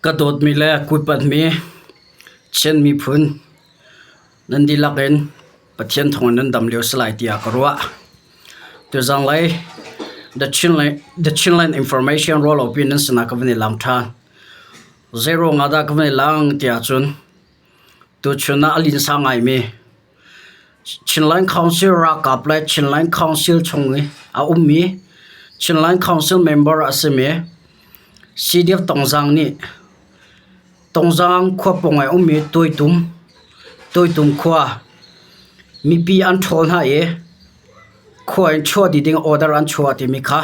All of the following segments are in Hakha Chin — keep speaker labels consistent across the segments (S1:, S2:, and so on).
S1: Ka dawtmi le kuipanhmi Chin miphun nan dihlak in Pathian thawngin nan dam lio si lai tiah ka ruah. Tuzanglei The Chinland Information ruahlopi nan sinah ka van i lang ṭhan. Zeiruang ah dah ka van i lang tiah cun tuchun ah a linsa ngaimi Chinland Council ralkap le Chinland Council chung i a ummi Chinland Council member a simi CDF Tongzaang nih Tongzaang khua pawng ah a ummi Tuaitum Tuaitum khua mipi an ṭhawl hna i khua in chuah dih ding order an chuah timi kha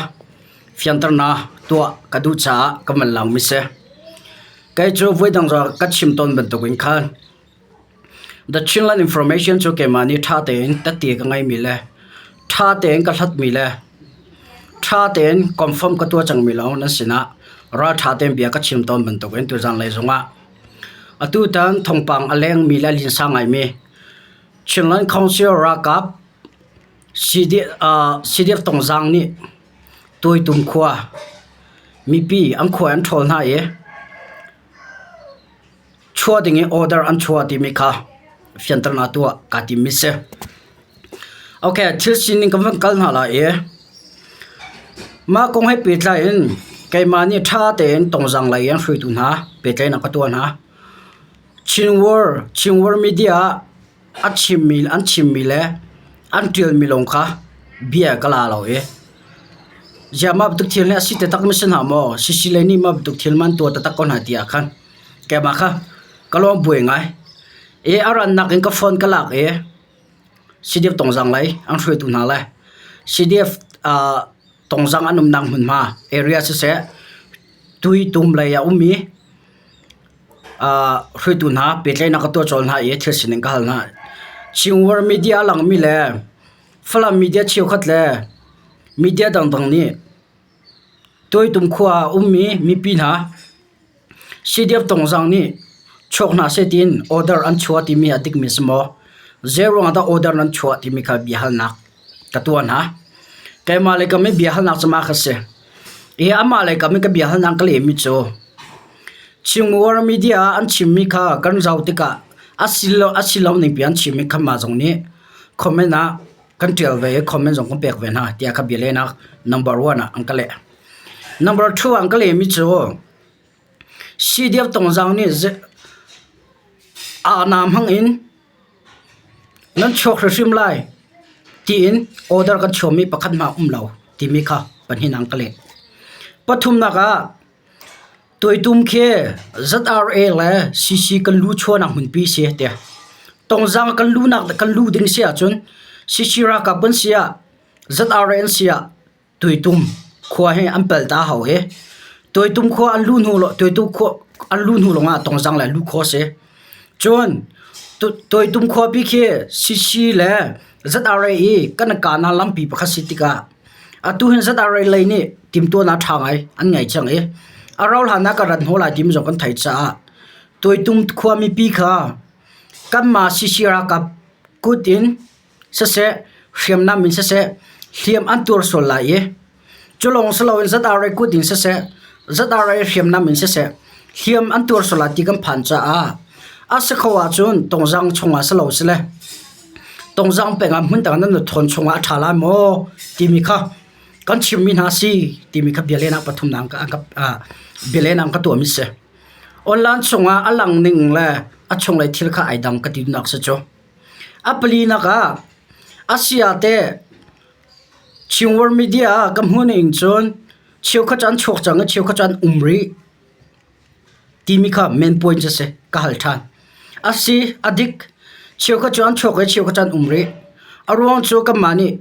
S1: fianternak tuah ka duh caah ka van langmi si. Kei cu voidang zong ka chim tawn bantukin khan The Chinland Information cu keimah nih ṭha tein tette ka ngeimi le ṭha tein ka hlatmi le ṭha tein confirm ka tuah cangmi lawng nan sinah ralṭha tein bia ka chim tawn bantukin tuzan lei zongah atutan thawngpang a lengmi le a linsa ngaimi Chinland Council ralkap CDF Tongzaang nih Tuaitum khua mipi an khua an ṭhawl hna i Chuah ding i order an chuah timi kha fianternak tuah kaa timmi si. Okay, thil sining ka van kal hna lai i mah kong he pehtlai in keimah nih ṭha tein tongzang lei in hruaitu hna pehtlaihnak ka tuah hna. Chin World, Chin World Media ah a chimmi an chimmi le an ṭialmi lawng kha bia ka la lo i ziah mah bantuk thil hi a si taktak mi si hna maw? Sisi lei nih mah bantuk thil man tuah taktak ko hna ti ah khan Keimah kha ka lawm buai ngai. I a rannak in ka phone ka lak i CDF Tongzang lei an hruaitu hna le CDF uh, Tongzang an umnak hmunhma area siseh Tuitum lei a ummi uh, hruaitu hna pehtlaihnak ka tuah cawl hna i thil sining ka hal hna. Chinwar media a langmi le Falam media cheukhat le media dangdang nih Tuaitum khua ah a ummi mipi hna CDF Tongzang nih chuak hna seh tiin order an chuah timi a dikmi a si maw? Zeiruang ah dah order nan chuah timi kha biahalnak ka tuah hna. Keimah le kam i biahalnak cu mah kha si. I amah le kam i ka biahalnak ka lehmi cu Chin War Media ah an chimmi kha kan zoh tikah a si lo a si lo ning pi an chimmi kha mah zong nih comment ah kan ṭial ve i comment zong kan pek ve hna tiah kha bialehnak number one ah an ka leh. Number two ah an ka lehmi cu CDF Tongzaang nih aa hmang in nan chuak hrimhrim lai tiin order kan chuahmi pakhat hmanh a um lo timi kha pahnihnak an ka leh. Pathumnak ah Tuaitum khi ZRA le CC kan lu chuahnak hmunpi si tiah. Tongzaang kan lunak kan lu ding si ahcun CC ralkap kan si ah ZRA an si ah Tuaitum khua hi an pal ta hau i Tuaitum khua an lu hnu Tuaitum khua an lu hnu lawngah Tongzaang le lu khawh si. Cun Tuaitum khuapi khi CC le ZRA i kan kahnak lampi pakhat si tikah Atu hin ZRA lei nih timhtuahnak ṭha ngai an ngei cang i a rauhhlan ah ka rat hnawh lai timi zong kan theih caah Tuaitum khua mipi kha kanmah CC ralkap kut in siseh hriamnam in siseh hliam an tuar sual lai i cu lawng si loin ZRA kut in siseh ZRA hriamnam in siseh hliam an tuar sual lai ti kan phan caah a si kho ahcun Tongzang chungah si lo sile Tongzang peng ah hmun dang nan thawn chungah a ṭha lai maw timi kha kan chimmi hna si timi kha bialehnak pathumnak bialehnak ka tuahmi si. Online chungah a lang ning le a chunglei thil kha ai dang ka ti nak si cu. A palinak ah a si ah teh Chinworld media ah ka hmuh ning cun cheukhat cu an chuak cang i cheukhat cu an um rih. Timi kha main point cu a si. Ka hal ṭhan. A si, a dik. Cheukhat cu an chuak i cheukhat cu an um rih. A ruang cu kanmah nih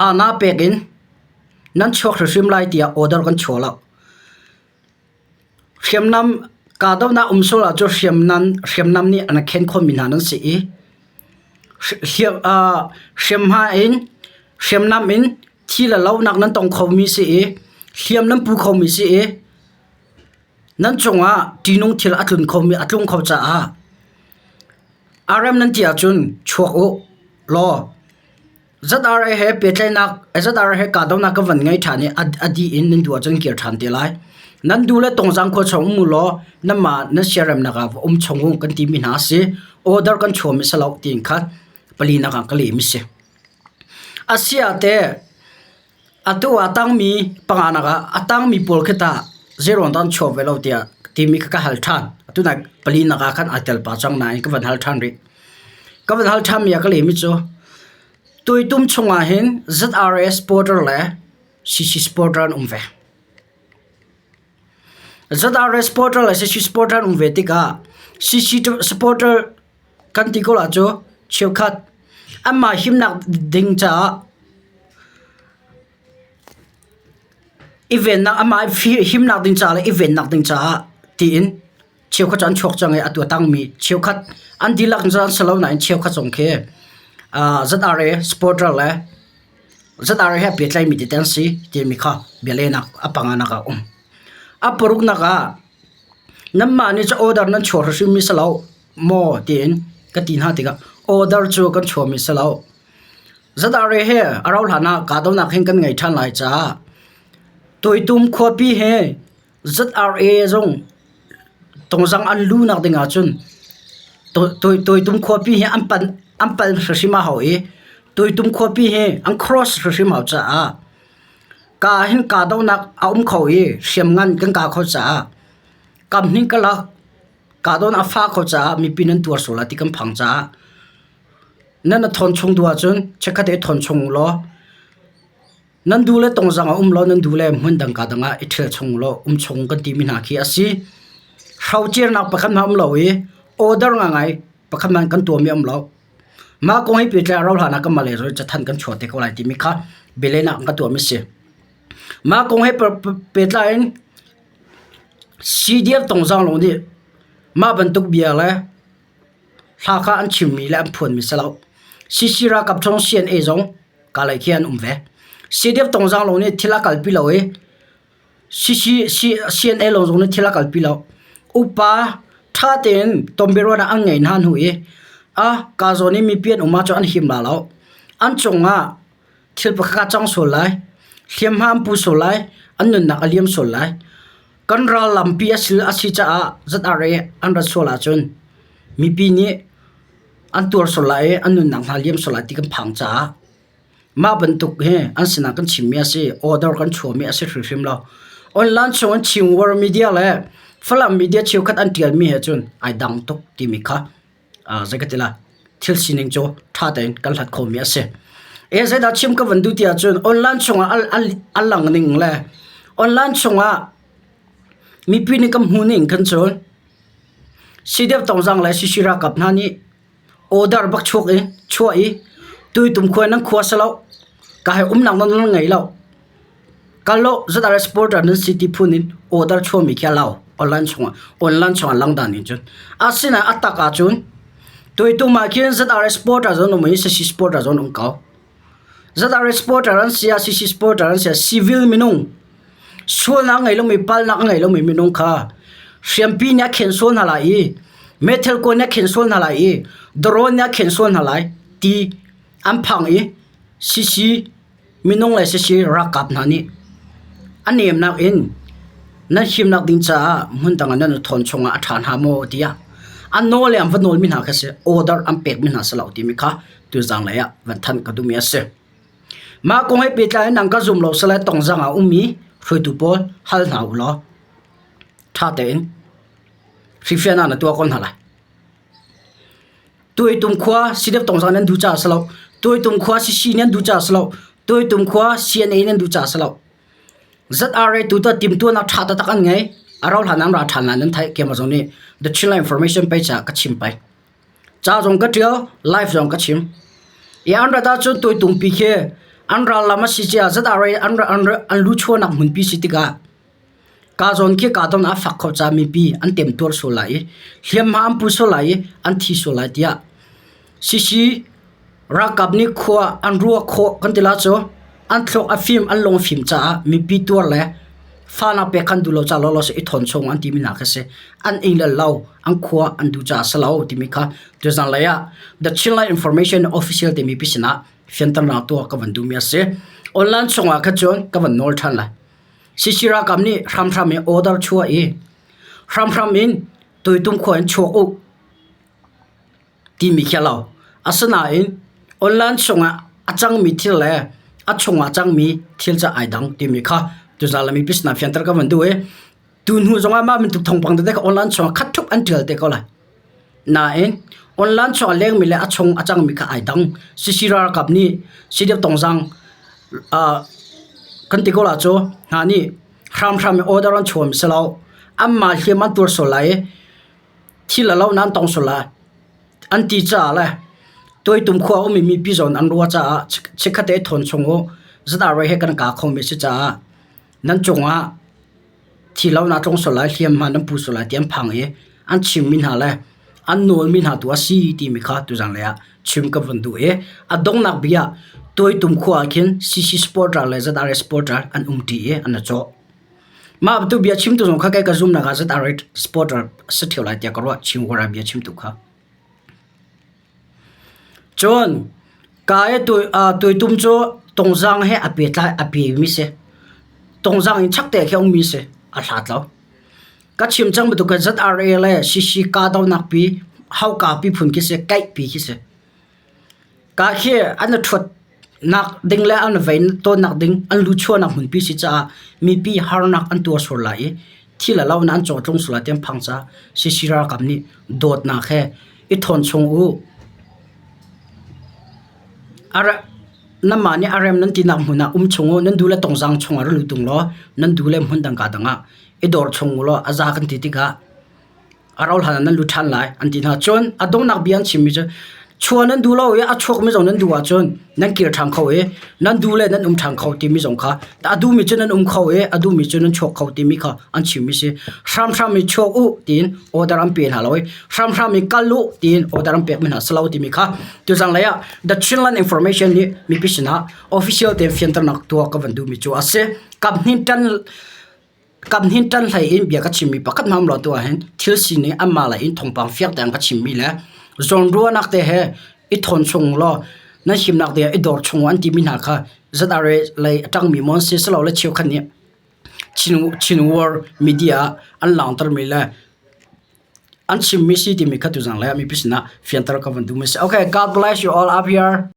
S1: aana pek in nan chuak hrimhrim lai tiah order kan chuah lo. Hriamnam kahdohnak um sual ahcun hriamnam hriamnam nih an khen khawhmi hna nan si i hriamhma in hriamnam in thi le lonak nan tong khomi si i hliam nan pu khomi si i Nan cungah ṭihnung thil a tlun khomi a tlung kho caah aa rem nan ti ahcun chuak u law ZRA he pehtlaihnak ZRA he kahdohnak ka van ngei ṭhan i a dih in nan duh ahcun kir ṭhan te lai. Nan duh le Tongzang khua chung um u law nanmah nan siaremnak ah va um chung u kan timi hna a si. Order kan chuahmi si lo tiin khan palinak ah ka lehmi si. A si ah teh atu ah tangmi panganak ah a tangmi pawl khi tah zeiruang dah an chuah ve lo tiah timi kha ka hal ṭhan. Atu nai palinak ah khan aa tel pah cang nain ka van hal ṭhan rih. Ka van hal ṭhanmi ah ka lehmi cu tuitum chungah hin ZRA supporter le CC supporter an um ve. ZRA supporter le CC supporter an um ve tikah CC supporter kan ti ko la cu cheukhat anmah himnak ding caah i vennak amah himnak ding caah le i vennak ding caah tiin cheukhat cu an chuak cang i atu a tangmi cheukhat an dihlak in cun an si lo nain cheukhat zong khi ZRA supporter le ZRA he pehtlaimi tete an si timi kha bialehnak a panganak ah a um. A paruknak ah nanmah nih cu order nan chuah hrimhrimmi si lo maw tiin ka ti hna tikah order cu kan chuahmi si lo. ZRA he a rauh hlan ah kahdohnak hin kan ngei ṭhan lai caah Tuitum khuapi he ZRA zong tongzang an luhnak ding ahcun Tuitum khuapi hi an panh an pal hrimhrim a hau i Tuitum khuapi hi an cross hrimhrim hau caah ka hin kahdohnak a um kho i hriamngan kan kah kho caah kamhning ka lak kahdohnak a fah kho caah mipi nan tuar sual lai ti kan phang caah nan a thawn chung duh ahcun chikkhat te thawn chung ulaw nan duh le tongzang ah um law nan duh le hmun dang ka dang ah i ṭhial chung ulaw um chung kan timi hna khi a si. Hrocernak pakhat hmanh a um lo i order ngaingai pakhat hmanh kan tuahmi a um lo. Mah kong hi pehtlai a rauh hlan ah kanmah lei zong cathanh kan chuah te ko lai timi kha bialehnak an ka tuahmi a si. Mah kong he pehtlai in CDF Tongzang lawng nih mah bantuk bia le hla kha an chimmi le an phuanmi si lo. CC ralkap chung CNA zong kalay khi an um ve. CDF Tongzang lawng nih thil a kalpi lo i CNA lawng zong nih thil a kalpi lo. Upa ṭha tein tonbiaruahnak an ngeih hna hnu i a ka zawn i mipi an um ahcun an him la lo. An cungah thil pakhat a cang sual lai, hliamhma an pu sual lai, an nunnak a liam sual lai. Kan ral lampi a si, a si caah ZRA an rat sual ahcun mipi nih an tuar sual lai i an nunnak hna liam sual lai ti kan phang caah Mah bantuk hi an sinah kan chimmi a si, order kan chuahmi a si hrimhrim lo. Online chung in Chin World Media le Falam media cheukhat an ṭialmi he cun ai dang tuk timi kha zei ka ti lai thil sining cu ṭha tein kan hlat khomi a si. E zeidah chim ka van duh ti ahcun online chungah a lang ning le online chungah mipi nih kan hmuh ning khan cun CDF Tongzang le CC ralkap hna nih Order bak chuak i chuah i tuitum khua nan khua si lo. Ka hei umnak nan nan ngei lo. Kal lo ZRA supporter nan si ti phun in order chuahmi khi a lo online chungah online chungah lang dan in cun. Asinain a tak ahcun tuitum ah khin ZRA supporter zong um i CC supporter zong um ko. ZRA supporter an si ah CC supporter an si ah civil minung sualnak ngei lomi palnak a ngei lomi minung kha hriampi nih a khen sual hna lai i meithal kuan nih a khen sual hna lai i drone nih a khen sual hna lai ti an phang i CC minung le CC ralkap hna nih a nemnak in nan himnak ding caah hmun dang ah nan i thawn chungah a ṭha hna maw tiah an nawl le an va nawlmi hna kha si order an pekmi hna si lo timi kha tuzang lei ah van thanh ka duhmi a si. Mah kong he pehtlai in nang ka zum lo sale tongzang ah ummi hruaitu pawl hal hna u law ṭha tein hrifian ah na tuah ko hna lai. Tuitum khua CDF tongzang nan duh caah si lo. Tuitum khua CC nan duh caah si lo. Tuitum khua CNA nan duh caah si lo. ZRA tu ta timtuahnak ṭha taktak an ngei. A rauh hlan an ra ṭhan lai nan theih. Keimah zong nih The Chinland Information page ah ka chim pei. Ca zong ka ṭial, live zong ka chim. I an rat ahcun tuitumpi khi an ral lam a si cia zat-ar i an, an, an luchuahnak hmunpi si tikah ka zawn khi ka don a fak kho ca mipi an temtuar sual lai i hliamhma an pu sual lai i an thi sual lai tiah CC ralkap nih khua an ruah khawh kan ti la cu an thluak a fim an lung a fim caah mipi tuar le fahnak pek khan duh lo ca lawlaw si i thawn chung an timi hna khi si. An inn le lo an khua an duh caah si lo timi kha tuzan lei ah The Chinland Information Official timi pi sinah fianternak tuah ka van duhmi a si. Online chungah kha cun ka van nawl ṭhan lai. CC ralkap nih hramhram in order chuah i hramhram in Tuitum khua in chuak u timi khi a lo. Asinain online chungah a cangmi thil le a chungah cangmi thil cu ai dang timi kha tuzaan le mipi sinah fianter ka van duh i tuhnu zongah mah bantuk thawngpang tete kha online chungah khat ṭhup an ṭial te ko lai. Nain online chung a lengmi le a chung a cangmi kha ai dang. CC ralkap nih CDF Tongzang kan ti ko la cu hna nih hramhram in order an chuahmi si lo. Anmah hliam an tuar sual lai i thil a lo nan tong sual lai an ti caah le tuaitum khua a ummi mipi zawn an ruah caah chikkhat te thawn chung u ZRA he kan kaa khomi si caah nan cungah thi lo na tlung sual lai hliamhma nan pu sual lai ti an phang i an chimmi hna le an nawlmi hna tu a si timi kha tuzan lei ah chim ka vun duh i a donghnak bik ah tuaitum khua ah khin CC supporter le ZRA supporter an um ṭi i an i cawh. Mah bantuk bia chimtu zong kha kei ka zumnak ah ZRA supporter a si ṭheo lai tiah ka ruah Chin War ah bia chimtu kha. Cun ka i tuitum cu tungzang he a pehtlai a pemi si. Tungzang in chakte khi a ummi si. A hlat lo. Ka chim cang bantuk khan ZRA le CC kahdohnak pi hauka pi phun khi si, kaih pi khi si. Ka khi an i ṭhuatnak ding le an i vei tawnnak ding an luchuahnak hmunpi si caah mipi harnak an tuar sual lai i thil a lo in an cawtlung sual lai ti an phang caah CC ralkap nih dawtnak he i thawn chung u. Nanmah nih a rem nan tinak hmun ah um chung u, nan duh le tongzang chungah ra lut tung law nan duh le hmun dang ka dang ah i dor chung u law a za kan ti tikah a rauh hlan ah nan lut ṭhan lai an ti hna. Cun a donghnak bia an chimmi cu chuah nan duh lo i a chuakmi zong nan duh ahcun nan kir ṭhan kho i nan duh le nan um ṭhan kho timi zong kha a duhmi cu nan um kho i a duhmi cu nan chuak kho timi kha an chimmi si. Hramhram in chuak u tiin order an pe hna lo i hramhram in kal u tiin order an pekmi hna si lo timi kha tuzan lei ah The Chinland Information nih mipi sinah official tein fianternak tuah ka van duhmi cu a si. Kaphnih ṭan Kamhnin ṭan hlei in bia ka chimmi pakhat hna um lo tu ahhin thil sining anmah lei in thawngpang fiang tein ka chimmi le zawnruahnak te he i thawn chung law nan himnak ding ah i dor chung an timi hna kha ZRA lei a ṭangmi maw an si silole cheukhat nih Chin, Chin War media ah an langhtermi le an chimmi si timi kha tuzang lei ah mipi sinah fianter ka van duhmi a si. Okay, God bless you all up here.